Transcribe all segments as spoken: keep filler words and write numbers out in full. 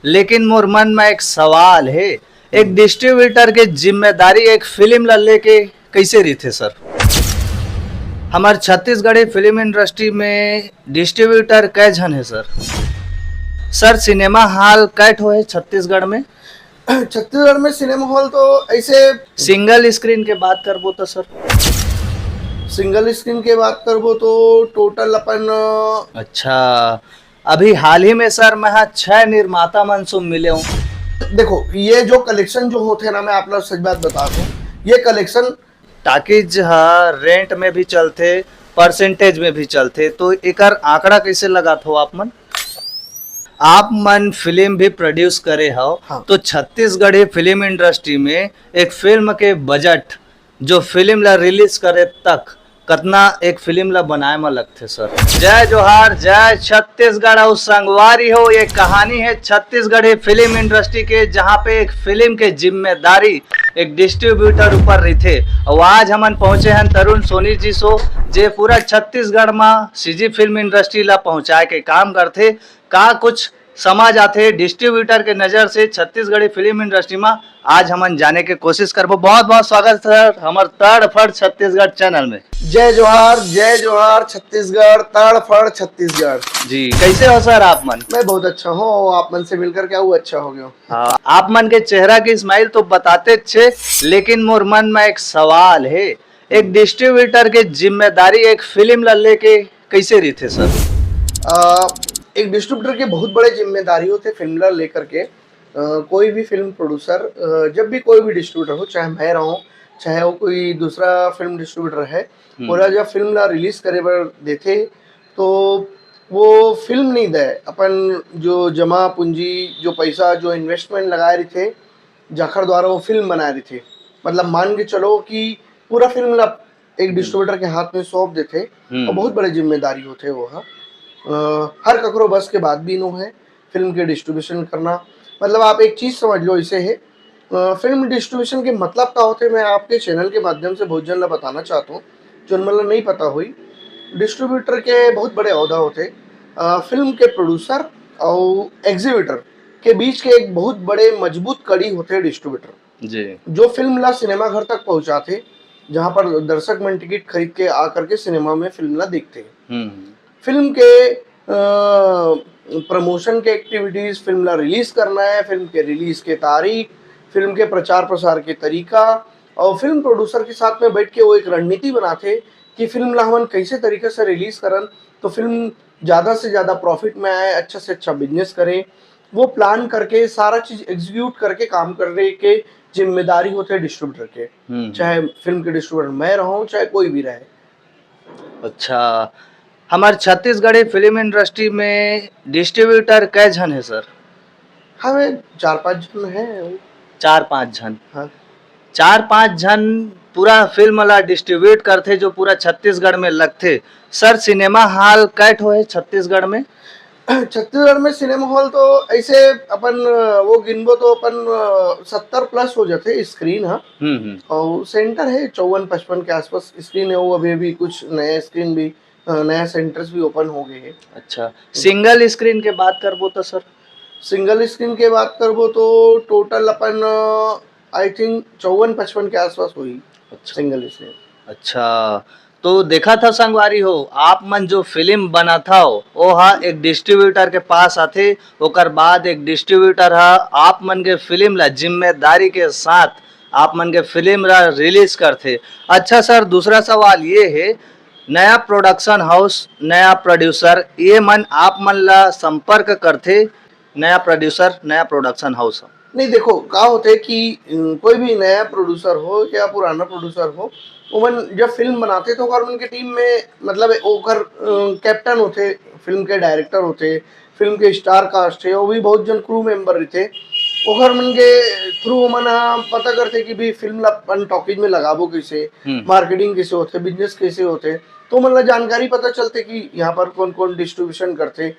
लेकिन मोर मन में एक सवाल हे, एक डिस्ट्रीब्यूटर के जिम्मेदारी एक फिल्म ला लेके कैसे रहिथे सर? हमर छत्तीसगढ़ी फिल्म इंडस्ट्री में डिस्ट्रीब्यूटर कै झन हे सर? सर, सिनेमा हॉल कै ठो हे छत्तीसगढ़ में? छत्तीसगढ़ में सिनेमा हॉल तो ऐसे सिंगल स्क्रीन के बात करबो तो सर? सिंगल स्क्रीन के बात करबो तो टोटल अपन, अ, अच्छा, अभी हाल ही में सर मैं हा छह निर्माता मन से मिले हूँ। देखो, ये जो कलेक्शन जो होते हैं ना, मैं आप लोग सच बात बता दूं, ये कलेक्शन टॉकीज हा रेंट में भी चलथे, परसेंटेज में भी चलथे, तो एकर आंकड़ा कैसे लगात हो आप मन? आप मन फिल्म भी प्रोड्यूस करे हव, हाँ। तो छत्तीसगढ़ी फिल्म इंडस्ट्री में एक फिल्म के बजट, जो फिल्म ला रिलीज करे तक, कतना एक फिल्म ला बनाए म लगथे सर? जय जोहार, जय छत्तीसगढ़ अउ संगवारी हो, ये कहानी है छत्तीसगढ़ी फिल्म इंडस्ट्री के, जहाँ पे एक फिल्म के जिम्मेदारी एक डिस्ट्रीब्यूटर ऊपर रहिथे। अउ आज हमन पहुंचे हैं तरुण सोनी जी सो, जे पूरा छत्तीसगढ़ म सीजी फिल्म इंडस्ट्री ला पहुंचाए के काम करथे। का कुछ समझ आथे डिस्ट्रीब्यूटर के नजर से छत्तीसगढ़ी फिल्म इंडस्ट्री में, आज हमन जाने के कोशिश करबो। बहुत बहुत स्वागत सर हमर तड़फड़ छत्तीसगढ़ चैनल में। जय जोहार, जय जोहार छत्तीसगढ़, तड़फड़ छत्तीसगढ़। जी, कैसे हो सर आप मन? मैं बहुत अच्छा हूँ, आप मन से मिलकर क्या वो अच्छा हो गया। हाँ, आप मन के चेहरा की स्माइल तो बताते छे, लेकिन मोर मन में एक सवाल है, एक डिस्ट्रीब्यूटर के जिम्मेदारी एक फिल्म ला लेके कैसे रहिथे सर? अ, एक डिस्ट्रीब्यूटर के बहुत बड़े जिम्मेदारी होथे फिल्म ला लेकर के। अ, कोई भी फिल्म प्रोड्यूसर, अ, जब भी कोई भी डिस्ट्रीब्यूटर हो, चाहे मैं रहूँ, चाहे वो कोई दूसरा फिल्म डिस्ट्रीब्यूटर है, हम्म। ओला जब फिल्म ला रिलीज करे बर देथे, तो वो फिल्म नहीं दे, अपन जो जमा पूंजी, जो पैसा, जो इन्वेस्टमेंट लगाए रहिथे, जाखर द्वारा वो फिल्म बनाए रहिथे, मतलब मान के चलो कि पूरा फिल्म ला एक हम्म। डिस्ट्रीब्यूटर के हाथ में सौंप देथे, हम्म। और बहुत बड़े जिम्मेदारी होथे वो ह। अ, हर ककरो बस के बात भी नो है फिल्म के डिस्ट्रीब्यूशन करना। मतलब आप एक चीज समझ लो, इसे है, अ, फिल्म डिस्ट्रीब्यूशन के मतलब का होथे, मैं आपके चैनल के माध्यम से बहुत जन ला बताना चाहता हूँ, जो मन ला नहीं पता हुई। डिस्ट्रीब्यूटर के बहुत बड़े ओहदा होथे। अ, फिल्म के प्रोड्यूसर और एग्जीब्यूटर के बीच के एक बहुत बड़े मजबूत कड़ी होथे डिस्ट्रीब्यूटर, जी। जो फिल्म ला सिनेमा घर तक पहुंचाथे, जहां पर दर्शक मन टिकट खरीद के आ करके सिनेमा में फिल्म ला देखथे। हम्म। फिल्म के, अ, प्रमोशन के एक्टिविटीज, फिल्म ला रिलीज करना है, फिल्म के रिलीज के तारीख, फिल्म के प्रचार प्रसार के तरीका और फिल्म प्रोड्यूसर के साथ में बैठ के वो एक रणनीति बनाथे कि फिल्म ला हमन कैसे तरीका से रिलीज करन, तो फिल्म ज्यादा से ज्यादा प्रॉफिट में आए, अच्छा से अच्छा बिजनेस करे। वो प्लान करके, सारा चीज एग्जीक्यूट करके काम करने के जिम्मेदारी होथे डिस्ट्रीब्यूटर के। हम्म। चाहे फिल्म के डिस्ट्रीब्यूटर मैं रहूं, चाहे कोई भी रहे। अच्छा, हमर छत्तीसगढ़ी फिल्म इंडस्ट्री में डिस्ट्रीब्यूटर कै झन है सर? हमें चार पांच झन है। चार पांच झन? हाँ। चार पांच झन पूरा फिल्म ला डिस्ट्रीब्यूट करथे, जो पूरा छत्तीसगढ़ में लगथे। सर, सिनेमा हॉल कै ठो है छत्तीसगढ़ में? छत्तीसगढ़ में सिनेमा हॉल तो ऐसे अपन, अ, वो गिनबो तो अपन, अ, सत्तर प्लस हो जाथे स्क्रीन, हाँ। हम्म, हम्म। और सेंटर है चौवन पचपन के आसपास स्क्रीन है, वो अभी अभी कुछ नया स्क्रीन भी, अ, नया सेंटर्स भी ओपन हो गए हैं। अच्छा, सिंगल स्क्रीन के बात करबो तो सर? सिंगल स्क्रीन के बात करबो तो टोटल अपन, अ, आई थिंक चौवन पचपन के आसपास होही। अच्छा। Single screen. अच्छा, तो देखा था संगवारी हो, आप मन जो फिल्म बनात हव, ओ हा एक डिस्ट्रीब्यूटर के पास आथे, ओकर बाद एक डिस्ट्रीब्यूटर हा आप मन के फिल्म ला जिम्मेदारी के साथ आप मन के फिल्म ला रिलीज करथे। अच्छा सर, दूसरा सवाल ये है, नया प्रोडक्शन हाउस, नया प्रोड्यूसर, ये मन आप मन ला संपर्क करथे, नया प्रोड्यूसर, नया प्रोडक्शन हाउस? नहीं, देखो, का होथे कि, अ, कोई भी नया प्रोड्यूसर हो या पुराना प्रोड्यूसर हो, ओमन जब फिल्म बनाथे तो ओकर मन के टीम में, मतलब, ओकर, अ, कैप्टन होथे, फिल्म के डायरेक्टर होथे, फिल्म के स्टार कास्ट है, वो भी बहुत जन क्रू मेंबर रहिथे। ओकर मन के थ्रू ओमन ह पता करथे कि भी फिल्म ला अपन टॉकीज में लगाबो कैसे, हम्म। मार्केटिंग कैसे होथे, बिजनेस कैसे होथे, तो ओमन ला जानकारी पता चलथे कि यहाँ पर कौन कौन डिस्ट्रीब्यूशन करथे, अ,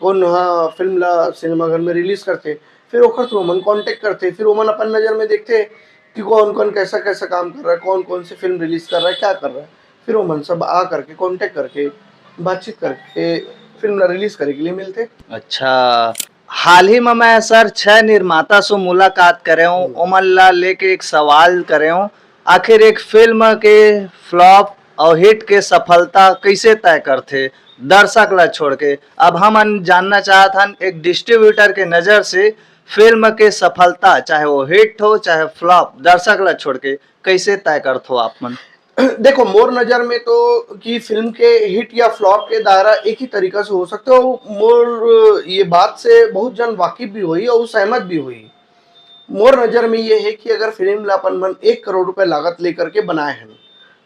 कौन ह फिल्म ला सिनेमा घर में रिलीज करथे। फिर ओकर थ्रू ओमन कॉन्टैक्ट करथे, फिर ओमन अपन नजर में देखथे कि कौन कौन कैसा कैसा काम कर रहा है, कौन कौन सी फिल्म रिलीज कर रहा है, क्या कर रहा है। फिर ओमन सब आ करके, कॉन्टैक्ट करके, बातचीत करके फिल्म ला रिलीज करे के लिए मिलथे। अच्छा, हाल ही में मैं सर छह निर्माता से मुलाकात करे हूँ, ओमन ला लेके एक सवाल करे हूँ, आखिर एक फिल्म के फ्लॉप और हिट के सफलता कैसे तय करथे दर्शक ला छोड़ के? अब हमन जानना चाहत हन एक डिस्ट्रीब्यूटर के नजर से फिल्म के सफलता, चाहे वो हिट हो चाहे फ्लॉप, दर्शक ला छोड़ के कैसे तय करथो आप मन? देखो, मोर नजर में तो कि फिल्म के हिट या फ्लॉप के दायरा एक ही तरीका से हो सकते हो। मोर ये बात से बहुत जन वाकिफ भी होई और सहमत भी होई। मोर नजर में ये है कि अगर फिल्म ला अपन मन एक करोड़ रुपए लागत लेकर के बनाए हैं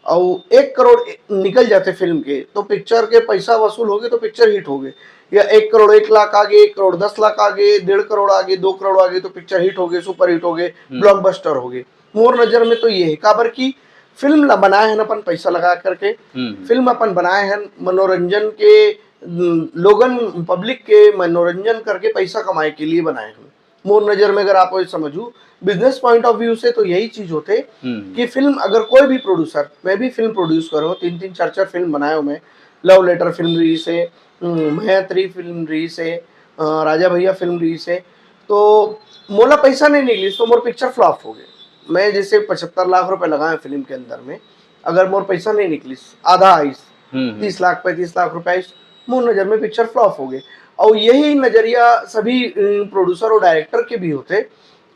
और एक करोड़ निकल जाते फिल्म के, तो पिक्चर के पैसा वसूल हो गए, तो पिक्चर हिट हो गए। या एक करोड़ एक लाख आ गए, एक करोड़ दस लाख आ गए, डेढ़ करोड़ आ गए, दो करोड़ आ गए, तो पिक्चर हिट हो गए, सुपर हिट हो गए, ब्लॉकबस्टर हो गए। मोर नजर में तो ये है, काबर की फिल्म ला बनाए हैं अपन पैसा लगा करके, हम्म। फिल्म अपन बनाए हैं मनोरंजन के, न, लोगन पब्लिक के मनोरंजन करके पैसा कमाए के लिए बनाए हैं। मोर नजर में अगर आप ये समझू बिजनेस पॉइंट ऑफ व्यू से, तो यही चीज होते हम्म। कि फिल्म अगर कोई भी प्रोड्यूसर, मैं भी फिल्म प्रोड्यूस कर रहा हूँ, तीन तीन चार चार फिल्म बनाए हूँ मैं। लव लेटर फिल्म रही से, हम्म, मैत्री फिल्म रही से, अ, राजा भैया फिल्म रही से, तो मोला पैसा नहीं निकली, तो मोर पिक्चर फ्लॉप हो गए। मैं जैसे पचहत्तर लाख रुपए लगाए फिल्म के अंदर में, अगर मोर पैसा नहीं निकली, आधा आइस, हम्म। तीस लाख पैंतीस लाख रुपए आइस, मोर नजर में पिक्चर फ्लॉप हो गए। और यही नजरिया सभी प्रोड्यूसर और डायरेक्टर के भी होते,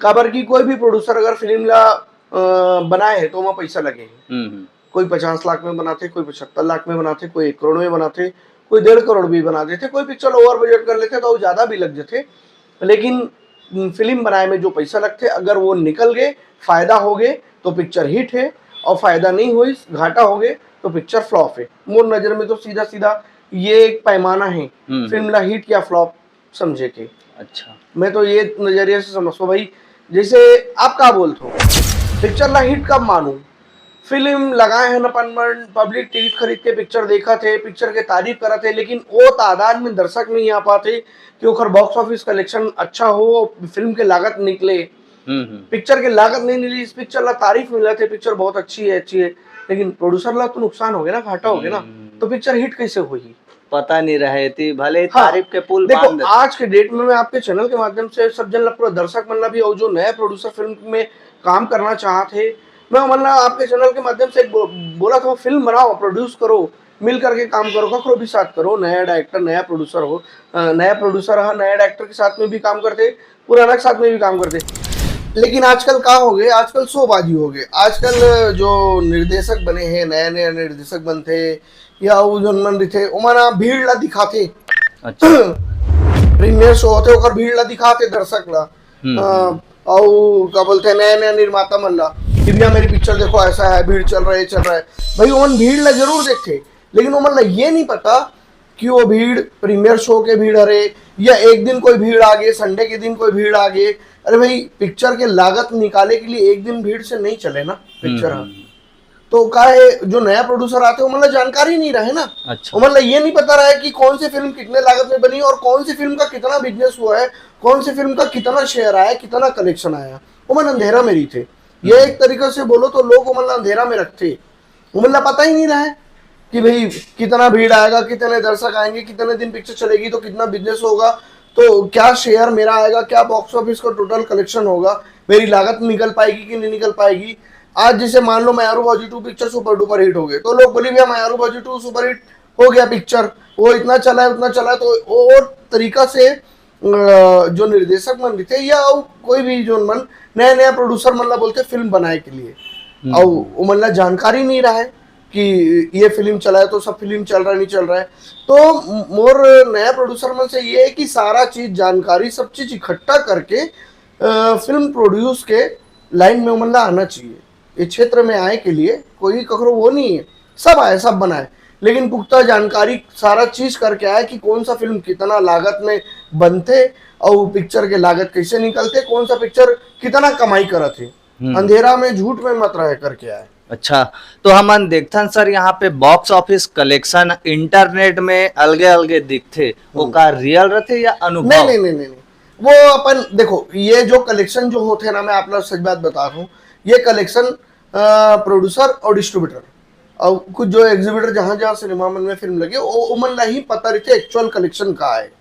काबर की कोई भी प्रोड्यूसर अगर फिल्म ला अ, बनाए है तो वहाँ पैसा लगे है। हम्म। कोई पचास लाख में बनाते, कोई पचहत्तर लाख में बनाते, कोई एक करोड़ में बनाते, कोई डेढ़ करोड़ भी बना देते, कोई पिक्चर ओवर बजट कर लेते तो ज्यादा भी लग जाते। लेकिन फिल्म बनाए में जो पैसा लगते, अगर वो निकल गए, फायदा हो गए तो पिक्चर हिट है, और फायदा नहीं हुई, घाटा हो गए तो पिक्चर फ्लॉप है। मोर नजर में तो सीधा सीधा ये एक पैमाना है हम्म। फिल्म ला हिट या फ्लॉप समझे के। अच्छा। मैं तो ये नजरिया से समझता हूँ भाई। जैसे आप का बोलते हो, पिक्चर ला हिट कब मानू? फिल्म लगाए हैं अपन मन, पब्लिक टिकट खरीद के पिक्चर देखत है, पिक्चर के तारीफ करत है, लेकिन वो तादाद में दर्शक नहीं आ पाते कि ओकर बॉक्स ऑफिस कलेक्शन अच्छा हो, फिल्म के लागत निकले। हम्म। पिक्चर के लागत नहीं निकली, इस पिक्चर ला तारीफ मिलत है, पिक्चर बहुत अच्छी है, अच्छी है, लेकिन प्रोड्यूसर ला तो नुकसान हो गया ना, घाटा हो गया ना। हम्म। तो पिक्चर हिट कैसे होई? पता नहीं रहे थी, भले ही हाँ, तारीफ के पुल देखो, बांध देते। आज के डेट में मैं आपके चैनल के माध्यम से सब जन ला, पूरा दर्शक मन ला भी, और जो नया प्रोड्यूसर फिल्म में काम करना चाहत है, मैं मन ला आपके चैनल के माध्यम से एक बो-, बोला था, फिल्म बनाओ, प्रोड्यूस करो, मिल करके काम करो, ककरो भी साथ करो, नया डायरेक्टर, नया प्रोड्यूसर हो, अ, नया प्रोड्यूसर हा, नया डायरेक्टर के साथ में भी काम करते, पुराना के साथ में भी काम करते। लेकिन आजकल का हो गए, आजकल शोबाजी हो गए। आजकल जो निर्देशक बने हैं, नया नया निर्देशक बनते, या वो जोन मन रहिथे, ओमन ह भीड़ ला दिखाथे। अच्छा। प्रीमियर शो होथे, ओकर भीड़ ला दिखाथे दर्शक ला। हम्म, अ, अउ का बोलथे, नया नया निर्माता मन ला कि भैया मेरी पिक्चर देखो, ऐसा है, भीड़ चल रहा है, चल रहा है। भाई, ओमन भीड़ ला जरूर देखथे, लेकिन ओमन ला ये नहीं पता कि वो भीड़ प्रीमियर शो के भीड़ हरे, या एक दिन कोई भीड़ आ गए, संडे के दिन कोई भीड़ आ गए। अरे भाई, पिक्चर के लागत निकाले के लिए एक दिन भीड़ से नहीं चले ना पिक्चर। हम्म। तो का है, जो नया प्रोड्यूसर आते, ओमन ला जानकारी नहीं रहे ना। अच्छा। ओमन ला ये नहीं पता रहे कि कौन सी फिल्म कितने लागत में बनी और कौन सी फिल्म का कितना बिजनेस हुआ है, कौन सी फिल्म का कितना शेयर आया, कितना कलेक्शन आया। ओमन अंधेरा में रहिथे। ये एक तरीका से बोलो तो लोग ओमन ला अंधेरा में रखथे। ओमन ला पता ही नहीं रहे कि भाई, कितना भीड़ आएगा, कितने दर्शक आएंगे, कितने दिन पिक्चर चलेगी तो कितना बिजनेस होगा, तो क्या शेयर मेरा आएगा, क्या बॉक्स ऑफिस का टोटल कलेक्शन होगा, मेरी लागत निकल पाएगी कि नहीं निकल पाएगी। आज जैसे मान लो, Mayaru Bhaji two picture super duper hit हो गए, तो लोग बोले, भैया, मयारू भाजी टू सुपर हिट हो गया पिक्चर, वो इतना चला है, उतना चला है। तो वो तरीका से, अ, जो निर्देशक मन रहिथे या कोई भी जो मन, नया नया प्रोड्यूसर मन ला बोलथे फिल्म बनाए के लिए, हम्म। और वो मन ला जानकारी नहीं रहा है कि ये फिल्म चला है तो सब फिल्म चल रहा है, नहीं चल रहा है। तो मोर नया प्रोड्यूसर मन से ये है कि सारा चीज, जानकारी, सब चीज इकट्ठा करके, अ, फिल्म प्रोड्यूस के लाइन में ओमन ला आना चाहिए। ये क्षेत्र में आए के लिए कोई ककरो वो नहीं है, सब आए, सब बनाए, लेकिन पुख्ता जानकारी, सारा चीज करके आए कि कौन सा फिल्म कितना लागत में बनथे और पिक्चर के लागत कैसे निकलथे, कौन सा पिक्चर कितना कमाई करत है। हम्म। अंधेरा में, झूठ में मत रहे करके आए। अच्छा, तो हमन देखथन सर, यहाँ पे बॉक्स ऑफिस कलेक्शन इंटरनेट में अलगे अलगे दिखथे, वो हम्म। का रियल रथे या अनुभव? नहीं, नहीं, नहीं, नहीं, नहीं। वो अपन देखो, ये जो कलेक्शन जो होते हैं ना, मैं आप लोग सच बात बता रहा हूँ, ये कलेक्शन प्रोड्यूसर और डिस्ट्रीब्यूटर और कुछ जो एग्जीबिटर, जहाँ जहाँ सिनेमा मन में फिल्म लगे, वो उमन ला ही पता रहिथे एक्चुअल कलेक्शन का है।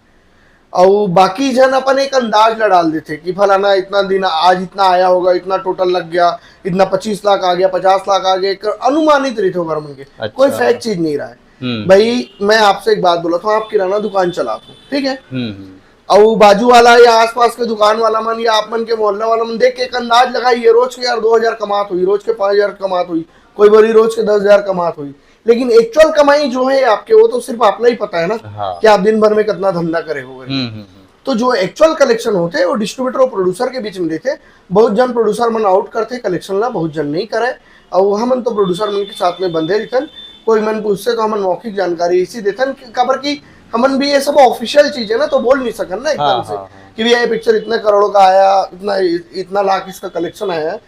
अउ बाकी झन अपन एक अंदाज ला डाल देथे कि फलाना इतना दिन, आज इतना आया होगा, इतना टोटल लग गया, इतना पच्चीस लाख आ गया, पचास लाख आ गया, एक अनुमानित रहिथे ओकर मन के, अच्छा। कोई फैक्ट चीज नहीं रहा है। हम्म। भाई, मैं आपसे एक बात बोला था, आप किराना दुकान चलात हो, ठीक है? हम्म, हम्म। अउ बाजू वाला या आसपास के दुकान वाला मन या आप मन के मोहल्ला वाला मन देख के एक अंदाज लगाई, ये रोज के यार दो हजार कमात हुई, रोज के पाँच हजार कमात हुई, कोई बोली रोज के दस हजार कमात हुई, लेकिन एक्चुअल कमाई जो है आपके, वो तो सिर्फ आपला ही पता है ना, हाँ। कि आप दिन भर में कितना धंधा करे हो। हम्म, हम्म, हम्म। तो जो एक्चुअल कलेक्शन होथे, वो डिस्ट्रीब्यूटर और प्रोड्यूसर के बीच में रहिथे। बहुत जन प्रोड्यूसर मन आउट करथे कलेक्शन ला, बहुत जन नहीं करे। अउ हमन तो प्रोड्यूसर मन के साथ में बंधे रहिथन, कोई मन पूछथे तो हमन मौखिक जानकारी इसी देथन, कि-, काबर कि हमन भी ये सब ऑफिशियल चीज है ना, तो बोल नहीं सकन ना एकदम हाँ, से हाँ, हाँ। कि भैया ये पिक्चर इतने करोड़ का आया, इतना, इतना लाख इसका कलेक्शन आया है।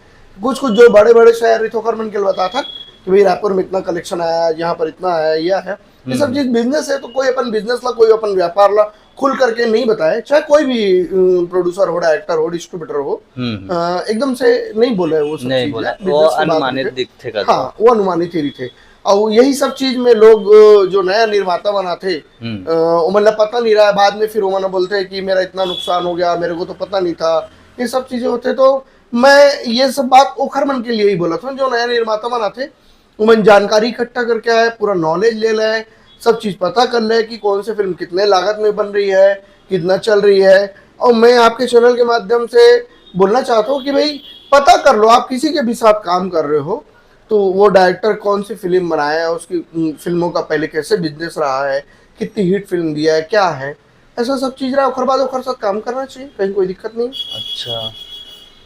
कुछ कुछ जो बड़े बड़े शहर रहिथे ओकर मन के बताथन कि भाई रायपुर में इतना कलेक्शन आया, यहाँ पर इतना आया, यह है, ये सब हम्म। चीज बिजनेस है, तो कोई अपन बिजनेस ला, कोई अपन व्यापार ला खुल करके नहीं बताए, चाहे कोई भी प्रोड्यूसर हो, डायरेक्टर हो, डिस्ट्रीब्यूटर हो, हम्म, हम्म। अ, एकदम से नहीं बोले वो सब नहीं चीज बोले, ला, वो बिजनेस के बात अनुमानित होथे। दिखथे का हाँ, तो। वो अनुमानित ही रहिथे। और यही सब चीज में लोग, अ, जो नया निर्माता बनाथे, हम्म। अ, ओमन ला पता नहीं रहा, बाद में फिर ओमन बोलते हैं कि मेरा इतना नुकसान हो गया, मेरे को तो पता नहीं था, ये सब चीजें होथे। तो मैं ये सब बात ओखर मन के लिए ही बोलत हूँ, जो नया निर्माता बनाथे, ओमन जानकारी इकट्ठा करके आए, पूरा नॉलेज ले ले, सब चीज पता कर ले कि कौन सी फिल्म कितने लागत में बन रही है, कितना चल रही है। और मैं आपके चैनल के माध्यम से बोलना चाहता हूँ कि भाई, पता कर लो, आप किसी के भी साथ काम कर रहे हो तो वो डायरेक्टर कौन सी फिल्म बनाया है, उसकी, उम, फिल्मों का पहले कैसे बिजनेस रहा है, कितनी हिट फिल्म दिया है, क्या है, ऐसा सब चीज रहा, ओकर बाद ओकर साथ काम करना चाहिए, कहीं कोई दिक्कत नहीं। अच्छा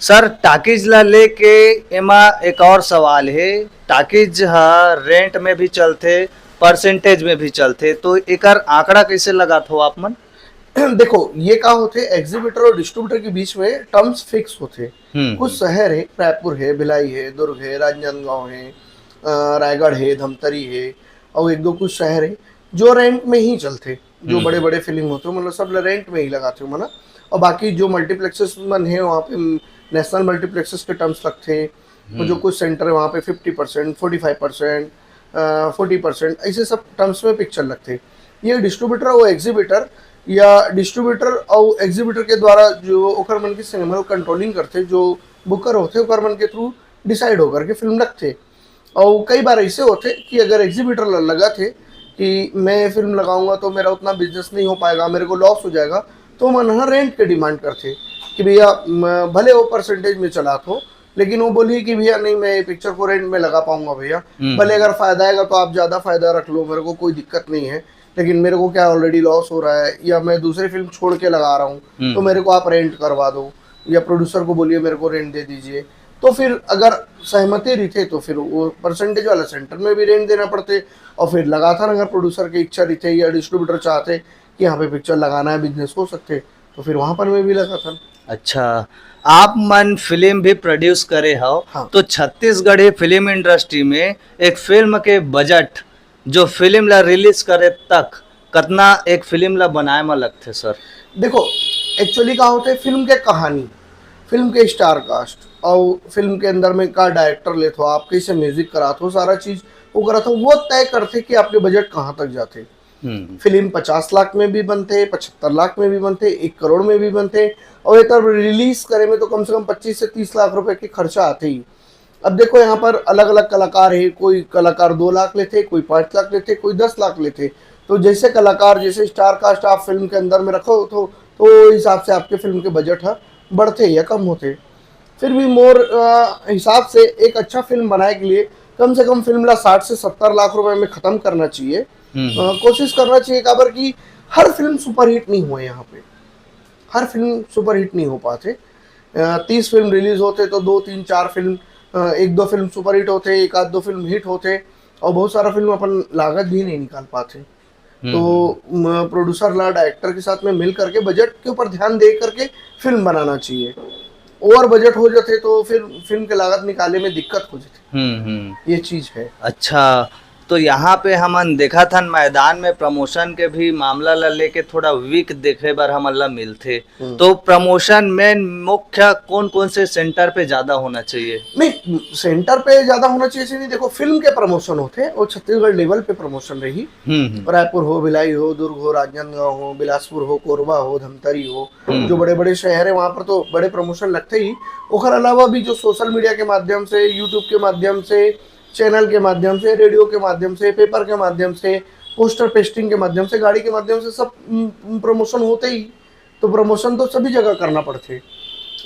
सर, टॉकीज ला लेके एमा एक और सवाल है, टॉकीज हा रेंट में भी चलथे, परसेंटेज में भी चलथे, तो एकर आंकड़ा कैसे लगात हो आप मन? देखो, ये का होथे, एग्जीबिटर और डिस्ट्रीब्यूटर के बीच में टर्म्स फिक्स होथे। हम्म, कुछ हम्म। शहर है, रायपुर है, भिलाई है, दुर्ग है, राजनांदगांव है, अ, रायगढ़ है, धमतरी है, और एक दो कुछ शहर है जो रेंट में ही चलथे, जो हम्म। बड़े-बड़े फिल्म होथे, मतलब सब ल रेंट में ही लगाथे, है ना? और बाकी जो मल्टीप्लेक्सेस मन है, वहाँ पे नेशनल मल्टीप्लेक्सेस के टर्म्स लगथे, और जो हम्म। कुछ सेंटर है, वहाँ पे fifty percent, forty five percent, अ, फोर्टी परसेंट, ऐसे सब टर्म्स में पिक्चर लगथे। ये डिस्ट्रीब्यूटर और एग्जीबिटर, या डिस्ट्रीब्यूटर और एग्जीबिटर के द्वारा जो ओकर मन के सिनेमा कंट्रोलिंग करथे, जो बुकर होथे, ओकर मन के थ्रू डिसाइड होकर के फिल्म लगथे। और कई बार ऐसे होथे कि अगर एग्जीबिटर ल-, लगथे कि मैं फिल्म लगाऊंगा तो मेरा उतना बिजनेस नहीं हो पाएगा, मेरे को लॉस हो जाएगा, तो मन ह रेंट के डिमांड करथे कि भैया, म-, भले वो परसेंटेज में चलात हो, लेकिन वो बोली कि भैया नहीं, मैं ये पिक्चर को रेंट में लगा पाऊंगा भैया, हम्म। भले अगर फायदा आएगा तो आप ज्यादा फायदा रख लो, मेरे को कोई दिक्कत नहीं है, लेकिन मेरे को क्या ऑलरेडी लॉस हो रहा है, या मैं दूसरी फिल्म छोड़ के लगा रहा हूँ, हम्म। तो मेरे को आप रेंट करवा दो, या प्रोड्यूसर को बोलिए मेरे को रेंट दे दीजिए। तो फिर अगर सहमति रहिथे तो फिर वो परसेंटेज वाला सेंटर में भी रेंट देना पड़थे, और फिर लगाथन अगर प्रोड्यूसर की इच्छा रहिथे या डिस्ट्रीब्यूटर चाहथे कि यहाँ पे पिक्चर लगाना है, बिजनेस हो सकथे, तो फिर वहाँ पर में भी लगाथन। अच्छा, आप मन फिल्म भी प्रोड्यूस करे हव, हाँ। तो छत्तीसगढ़ी फिल्म इंडस्ट्री में एक फिल्म के बजट, जो फिल्म ला रिलीज करे तक, कतना एक फिल्म ला बनाए म लगथे सर? देखो, एक्चुअली का होथे, फिल्म के कहानी, फिल्म के स्टार कास्ट, और फिल्म के अंदर में का डायरेक्टर लेत हो आप, कैसे म्यूजिक करात हो, सारा चीज वो करत हो, वो तय करथे कि आपके बजट कहाँ तक जाथे। हम्म। फिल्म पचास लाख में भी बनथे, पचहत्तर लाख में भी बनथे, एक करोड़ में भी बनथे, और ये तब रिलीज करे में तो कम से कम पच्चीस से तीस लाख रुपए के खर्चा आथे ही। अब देखो, यहाँ पर अलग-अलग कलाकार हे, कोई कलाकार दो लाख लेथे, कोई पाँच लाख लेथे, कोई दस लाख लेथे। तो जैसे कलाकार, जैसे स्टार कास्ट आप फिल्म के अंदर में रखो, तो, तो वो हिसाब से आपके फिल्म के बजट ह बढ़थे या कम होथे। फिर भी मोर, अ, हिसाब से एक अच्छा फिल्म बनाए के लिए कम से कम फिल्म ला साठ से सत्तर लाख रुपए में खत्म करना चाहिए। हम्म। अ, कोशिश करना चाहिए, काबर कि हर फिल्म सुपरहिट नहीं होए यहाँ पे, हर फिल्म सुपरहिट नहीं हो पाथे। अ, तीस फिल्म रिलीज होथे तो दो, तीन, चार फिल्म, अ, एक दो फिल्म सुपरहिट होथे, एक आध दो फिल्म हिट होथे, और बहुत सारा फिल्म अपन लागत भी नहीं निकाल पाथे। हम्म। तो म-, प्रोड्यूसर ला डायरेक्टर के साथ में मिल करके बजट के ऊपर ध्यान दे करके फिल्म बनाना चाहिए। ओवर बजट हो जाथे तो फिर फिल्म के लागत निकाले में दिक्कत हो जाथे। हम्म, हम्म। ये चीज है। अच्छा, तो यहाँ पे हमन देखत हन, मैदान में प्रमोशन के भी मामला ला लेके थोड़ा वीक देखे बर हमन ला मिलथे। हम्म। तो प्रमोशन में मुख्य कौन कौन से सेंटर पे ज्यादा होना चाहिए? नहीं, सेंटर पे ज्यादा होना चाहिए से नहीं। देखो, फिल्म के प्रमोशन होथे, वो छत्तीसगढ़ लेवल पे प्रमोशन रही। हम्म हम्म। रायपुर हो, भिलाई हो, दुर्ग हो, राजनांदगांव हो, बिलासपुर हो, कोरबा हो, धमतरी हो, हम्म। जो बड़े बड़े शहर है, वहाँ पर तो बड़े प्रमोशन लगते ही। ओकर अलावा भी जो सोशल मीडिया के माध्यम से, यूट्यूब के माध्यम से, चैनल के माध्यम से, रेडियो के माध्यम से, पेपर के माध्यम से, पोस्टर पेस्टिंग के माध्यम से, गाड़ी के माध्यम से सब प्रमोशन होते ही। तो प्रमोशन तो सभी जगह करना पड़थे।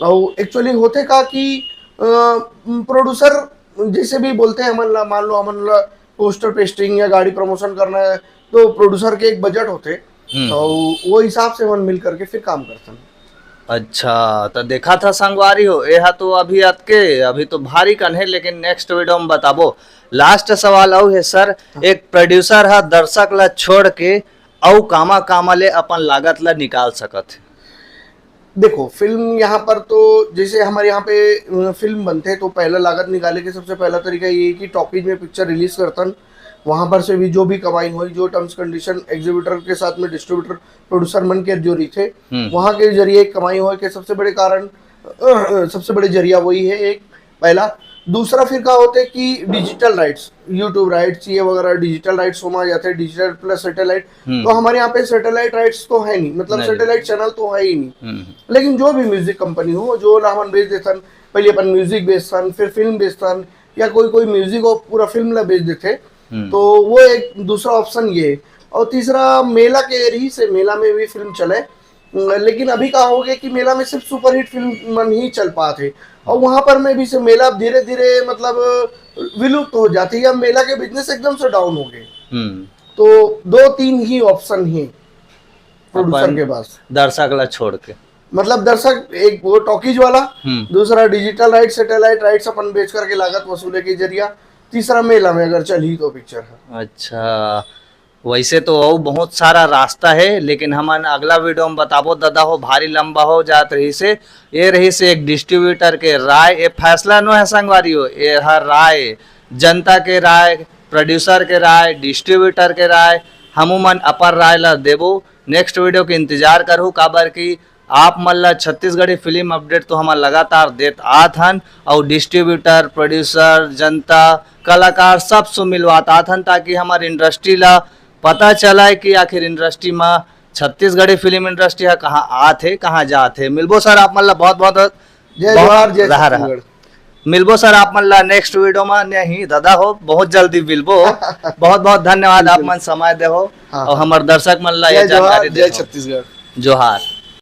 और एक्चुअली होथे का कि प्रोड्यूसर जैसे भी बोलते हैं, हमन ला, मान लो हमन ला पोस्टर पेस्टिंग या गाड़ी प्रमोशन करना है, तो प्रोड्यूसर के एक बजट होथे, हम्म। तो वो हिसाब से हमन मिल करके फिर काम करथन। अच्छा, तो देखा था संगवारी हो, ये हा तो अभी अतके, अभी तो भारी कन है, लेकिन नेक्स्ट वीडियो में बताबो। लास्ट सवाल अउ है सर, एक प्रोड्यूसर हा दर्शक ला छोड़ के अउ कामा कामा ले अपन लागत ला निकाल सकत है? देखो, फिल्म यहाँ पर तो जैसे हमारे यहाँ पे अ, फिल्म बनते हैं, तो पहला लागत निकाले के सबसे पहला तरीका ये है कि टॉकीज में पिक्चर रिलीज करतन, वहाँ पर से भी जो भी कमाई हुई, जो टर्म्स कंडीशन एग्जीबिटर के साथ में डिस्ट्रीब्यूटर प्रोड्यूसर मन के जो रही थे, हम्म। वहाँ के जरिए कमाई हुई के सबसे बड़े कारण, अ, सबसे बड़े जरिया वही है एक। पहला। दूसरा फिर का होते कि डिजिटल राइट्स, यूट्यूब राइट्स, ये वगैरह डिजिटल राइट्स होमा जाते हैं, डिजिटल प्लस सैटेलाइट। हम्म। तो हमारे यहाँ पे सैटेलाइट राइट्स तो है नहीं, मतलब नहीं। सैटेलाइट चैनल तो है ही नहीं। हम्म। लेकिन जो भी म्यूजिक कंपनी हो, जो ला हमन बेच देथन, पहले अपन म्यूजिक बेचथन, फिर फिल्म बेचथन, या कोई कोई म्यूजिक और पूरा फिल्म ला बेच देथे, हम्म। तो वो एक दूसरा ऑप्शन ये है। और तीसरा, मेला के रही से, मेला में भी फिल्म चले। लेकिन अभी का हो गया कि मेला में सिर्फ सुपरहिट फिल्म मन ही चल पाते, और वहां पर में भी से मेला धीरे धीरे, मतलब, विलुप्त हो जाती है, या मेला के बिजनेस एकदम से डाउन हो गए। हम्म। तो दो तीन ही ऑप्शन ही प्रोड्यूसर अपन के पास, दर्शक ला छोड़ के। मतलब, दर्शक एक वो टॉकीज वाला, हम्म। दूसरा डिजिटल राइट, सैटेलाइट राइट्स अपन बेच करके लागत वसूले के जरिया, तीसरा मेला में अगर चली तो पिक्चर है। अच्छा, वैसे तो अउ बहुत सारा रास्ता है, लेकिन हमन अगला वीडियो में बताबो। दादा हो, भारी लंबा हो जात रही से, ये रही से एक डिस्ट्रीब्यूटर के राय, ये फैसला नो है संगवारी हो, ये हर राय, जनता के राय, प्रोड्यूसर के राय, डिस्ट्रीब्यूटर के राय, हमू मन अपन राय ला देबो। नेक्स्ट वीडियो के इंतजार करहु, काबर कि आप मन ला छत्तीसगढ़ी फिल्म अपडेट तो हमन लगातार देत आत हन, और डिस्ट्रीब्यूटर, प्रोड्यूसर, जनता, कलाकार सब से मिलवात आत हन, ताकि हमार इंडस्ट्री ला पता चलाए कि आखिर इंडस्ट्री में, छत्तीसगढ़ी फिल्म इंडस्ट्री है, कहाँ आत है, कहाँ जात है। मिलबो सर आप मन ला बहुत बहुत जय बहुत जोहार, जय रहा, रहा। छत्तीसगढ़। मिलबो सर आप मन ला नेक्स्ट वीडियो में। नहीं दादा हो, बहुत जल्दी मिलबो। बहुत बहुत धन्यवाद आप बिल्कुल। मन समय दे हो हाँ, और हाँ। हमार दर्शक मन ला ये जय जोहार, जानकारी दे जय हो। छत्तीसगढ़। जोहार।